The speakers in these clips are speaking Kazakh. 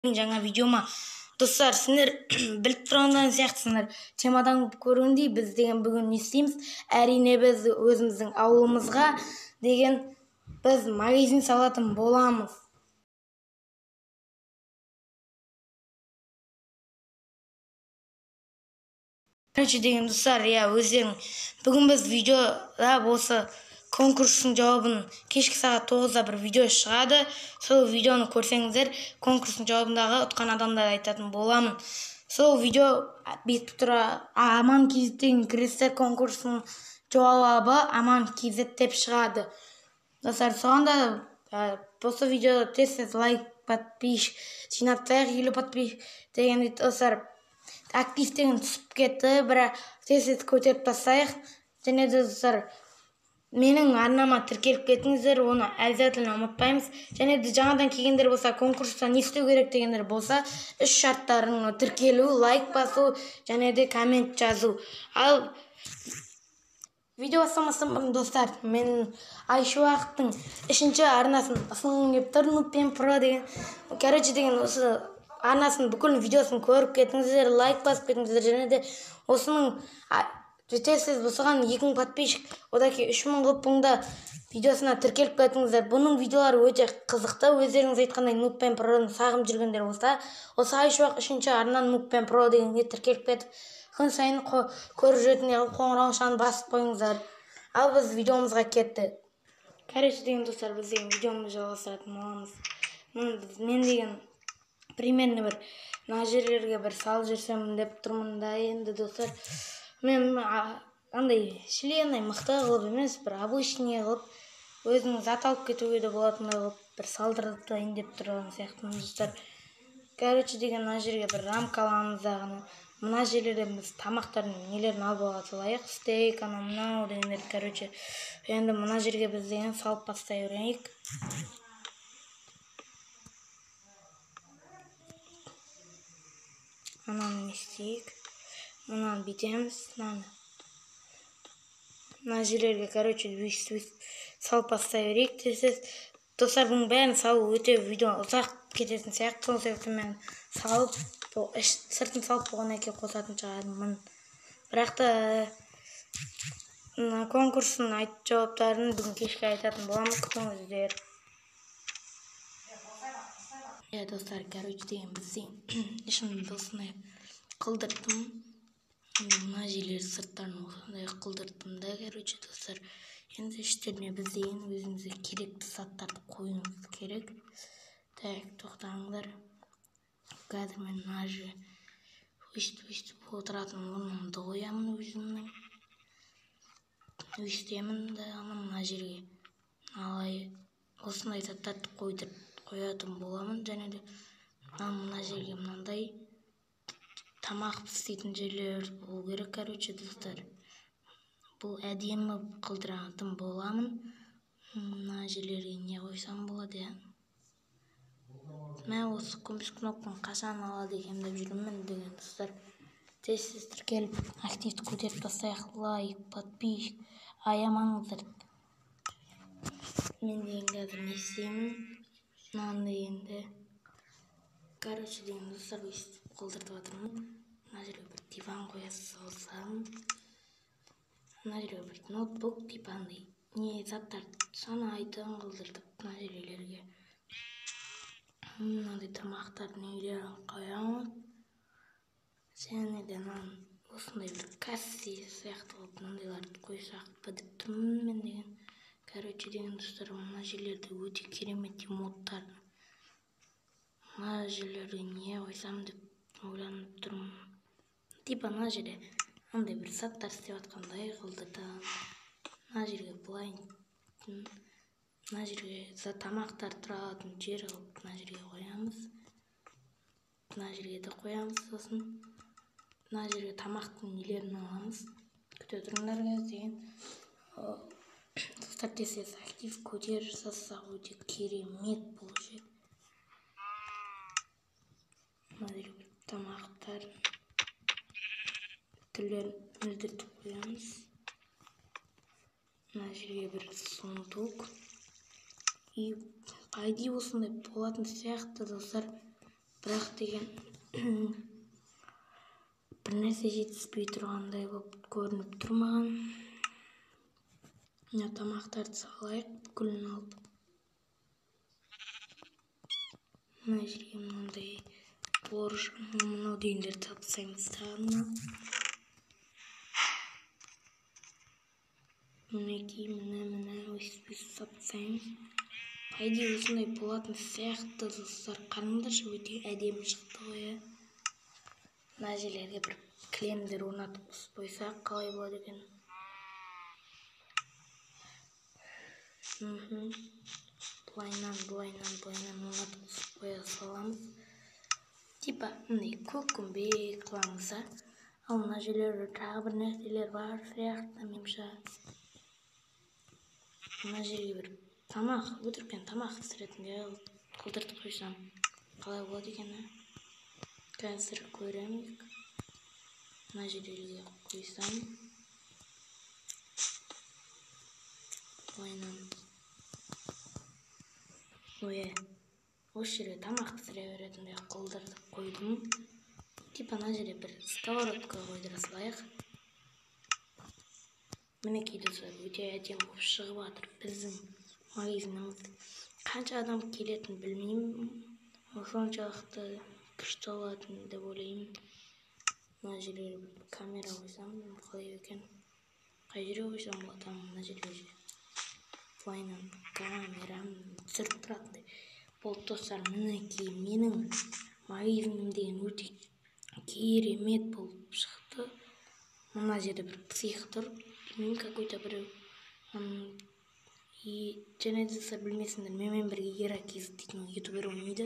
Жаңа видеома достар, сендер біліп тұрғандан сияқтысыңдар. Темадан көргендей, біз деген бүгін не істейміз? Әрине, біз өзіміздің ауылымызға деген біз магазин салатын боламыз. Короче деген достар, иә, өздерің бүгін біз видеода осы конкурстың жауабын кешкі сағат 9-да бір видео шығады. Сол видеоны көрсеңіздер, конкурстың жауабындағы ұтқан адамдарды айтатын боламын. Сол видео бүйтіп тұра Аман KZ деген кіресіздер, конкурстың жауабы Аман KZ деп шығады. Достар, соған да осы видеода тез-тез лайк, подписчик жинап тастайық, 50 подписчик дегендей достар, актив деген түсіп кетті, бірақ тез-тез көтеріп тастайық. Және де достар, менің арнама тіркеліп кетіңіздер, оны обязательно ұмытпаймыз. Және де жаңадан келгендер болса, конкурста не істеу керек дегендер болса, үш шарттарын: тіркелу, лайк басу және де коммент жазу. Ал видео бастамастан бұрын, достар, мен Айшуақтың үшінші арнасын ұсынғым келіп тұр, Нубпен Про деген. Короче деген, осы арнасын бүкіл видеосын көріп кетіңіздер, лайк басып кетіңіздер. Және де осының жетесіз, осыған 2000 подписчик, одан кейін 3000 қылып, бұның да видеосына тіркеліп кетіңіздер. Бұның видеолары өте қызықты. Өздеріңіз айтқандай, Нубпен Проны сағынып жүргендер болса, осы Айшуақ үшінші арна Нубпен Про дегенге тіркеліп кетіп, күн сайын көріп жүретіндей қылып қоңыраушаны басып қойыңыздар. Ал біз видеомызға кеттік. Короче деген достар, біз деген видеомызды жалғастыратын боламыз. Мен деген примерно бір мына жерлерге бір салып жіберсем деп тұрмын да. Енді достар, мен андай членный мықты қылып емес, бір обычный қылып, өзің зат алып кетуге де болатындай қылып бір салдыртайын деп тұрған сияқтымын, достар. Короче деген, мына жерге бір рамка аламыз дағыны, мына жерлерден біз тамақтардың нелерін алып ала салайық, стейк, анау мынау дегендер. Короче, енді мына жерге біз деген салып бастай берейік. Ананы не істейік, мынаны бүйтеміз, мынаны мына жерлерге, короче, өйстіп салып бастай берейік тез. Достар, бұның бәрін салу өте видео ұзақ кететін сияқты, сол себепті мен салып, сыртын салып болғаннан кейін қосатын шығармын. Бірақ та мына конкурстың жауаптарын бүгін кешке айтатын боламын, күтіңіздер. Иә, достар, короче деген, біз ішін осындай қылдырттым. Енді мына жерлер сырттарын осындай қылдырттым да. Короче, достар, енді іштеріне біз деген өзімізге керекті заттарды қоюымыз керек. Так, тоқтаңдар, қазір мен мына жерге өйстіп өйстіп отыратын орнымды қоямын өзімнің, өйстемін да, ана мына жерге алай осындай заттарды қойдырып қоятын боламын. Және де мына жерге мынандай тамақ істейтін жерлер болу керек. Короче, достар, бұл әдемі қылдыратын боламын. Мына жерлерге не қойсам болады? Иә, мә, осы күміс кнопканы қашан алады екенмін деп жүрмін деген. Достар, тез тез тіркеліп, активті көтеріп тастайық, лайк, подписчик аямаңыздар. Мен деген қазір не істеймін мынаны енді? Короче деген, достар, өйстіп қылдыртып жатырмын. Мына жерге бір диван қоя салсам, мына жерге бір ноутбук, типа андай не заттарды санайтын қылдыртып, мына жерлерге мынандай тамақтардың нелерін қоямын. Және де мынаны осындай бір касса сияқты қылып мынандайларды қойсақ па деп тұрмын мен деген. Короче деген, достар, мына жерлерде өте керемет модтар. Мына жерлерге не қойсам деп ойланып тұрмын. Типа мына жерде андай бір заттар істеп жатқандай қылдыртамын. Мына жерге былай, мына жерге тамақтар тұратын жер қылып мына жерге қоямыз, мына жерге де қоямыз. Сосын мына жерге тамақтың нелерін аламыз. Күте тұрыңдар қазір деген. Достар, тез тез актив көтеріп жасасақ, өте керемет болушы еді. Мына жерге бір тамақтар түрлерін ілдіртіп қоямыз. Мына жерге бір сундук, и по идее осындай болатын сияқты, достар. Бірақ деген бір нәрсе жетіспей тұрғандай болып көрініп тұр маған. Мына тамақтарды салайық, бүкілін алып. Мына жерге мынандай борыш, мынау дегендерді салып тастаймыз тағы мына. Мінекей, міне, өйстіп өйстіп салып тастаймыз. По идее осындай болатын сияқты, достар. Қараңдаршы, өте әдемі шықты ғой, ә? Мына жерлерге бір кілемдер орнатып қосып қойсақ қалай болады екен? Былайынан, былайынан, былайынан орнатып қосып қоя саламыз. Типа мындай көк күмбек қыламыз, а? Ал мына жерлерде тағы бір нәрселер бар сияқты, меніңше. Мына жерге бір тамақ, өтірікпен тамақ пісіретіндей қылдыртып қойсам қалай болады екен, а? Қазір көреміз. Мына жерлерге қойсам былайынан. Ой, осы жерге тамақ пісіре беретіндей қылдыртып қойдым. Типа мына жерге бір сковородка қойдыра салайық. Мінекей, достар, өте әдемі болып шығып жатыр біздің магазиніміз. Қанша адам келетінін білмеймін, соншалықты күшті болатын деп ойлаймын. Мына жерге бір камера қойсам қалай екен? Қай жерге қойсам болады? Мына жерге былайынан камерам түсіріп тұратындай болды, достар. Мінекей, менің магазинім деген өте керемет болып шықты. Мына жерде бір псих тұр, білмеймін, какой-то біреу. И және де, достар, білмесеңдер, менімен бірге Еракиз дейтін ютубер ойнайды.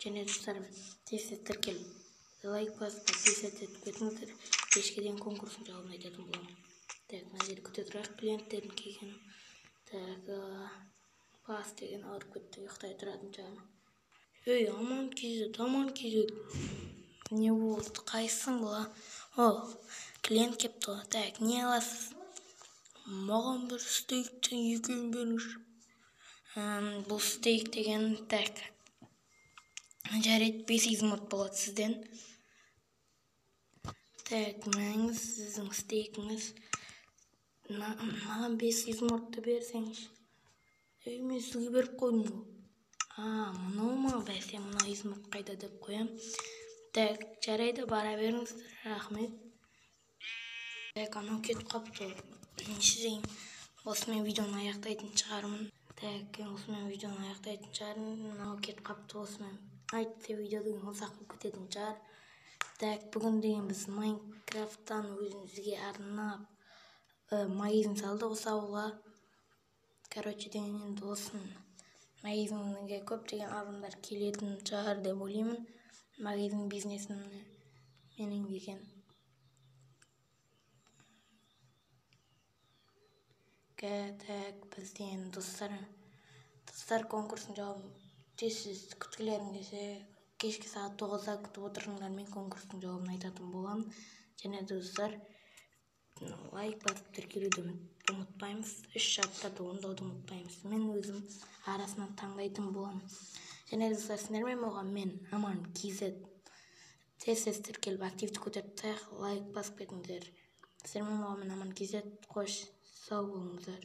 Және, достар, тез тез тіркеліп, лайк басып, подписаться етіп кетіңіздер. Кешке дейін конкурстың жауабын айтатын боламын. Так, мына жерде күте тұрайық клиенттердің келгенін. Так, бас деген ауырып кетті, ұйықтай тұратын шығармын. Ей, Аман кз, Аман кз, не болды, қайсың бұл? О, клиент келіпті ғой. Так, не аласыз? Маған бір стейктен екеуін беріңізші. Бұл стейк деген, так, жарайды, 5 изумруд болады сізден. Так, мынаңыз сіздің стейкіңіз. Маған 5 изумрудты берсеңізші. Ей, мен сізге беріп қойдым ғой. А, мынау ма? Бәсе, мынау изумруд қайда деп қоямын. Так, жарайды, бара беріңіз, рахмет. Так, анау кетіп қалыпты. Не істеймін? Осымен видеоны аяқтайтын шығармын. Так, осымен видеоны аяқтайтын шығармын. Мынау кетіп қалыпты, осымен. Айтты, видео деген ұзақ болып кететін шығар. Так, бүгін деген біз Майнкрафттан өзімізге арнап магазин салдық осы ауылға. Короче, деген енді осының магазинге көптеген адамдар келетін шығар деп ойлаймын. Магазин бизнесін менің деген. Так, бізден, достар, достар, конкурстың жауабын тез тез күткілерің келсе, кешкі сағат 9-да күтіп отырыңдар, мен конкурстың жауабын айтатын боламын. Және, достар, лайк басып тіркелуді ұмытпаймыз, 3 шарттарды орындауды ұмытпаймыз. Мен өзім арасынан таңдайтын боламын. Және, достар, сіздермен болған мен Аман кз. Тез тез тіркеліп, активті көтеріп тастайық, лайк басып кетіңдер. Сіздермен болған мен Аман кз. Қош, сау болыңыздар.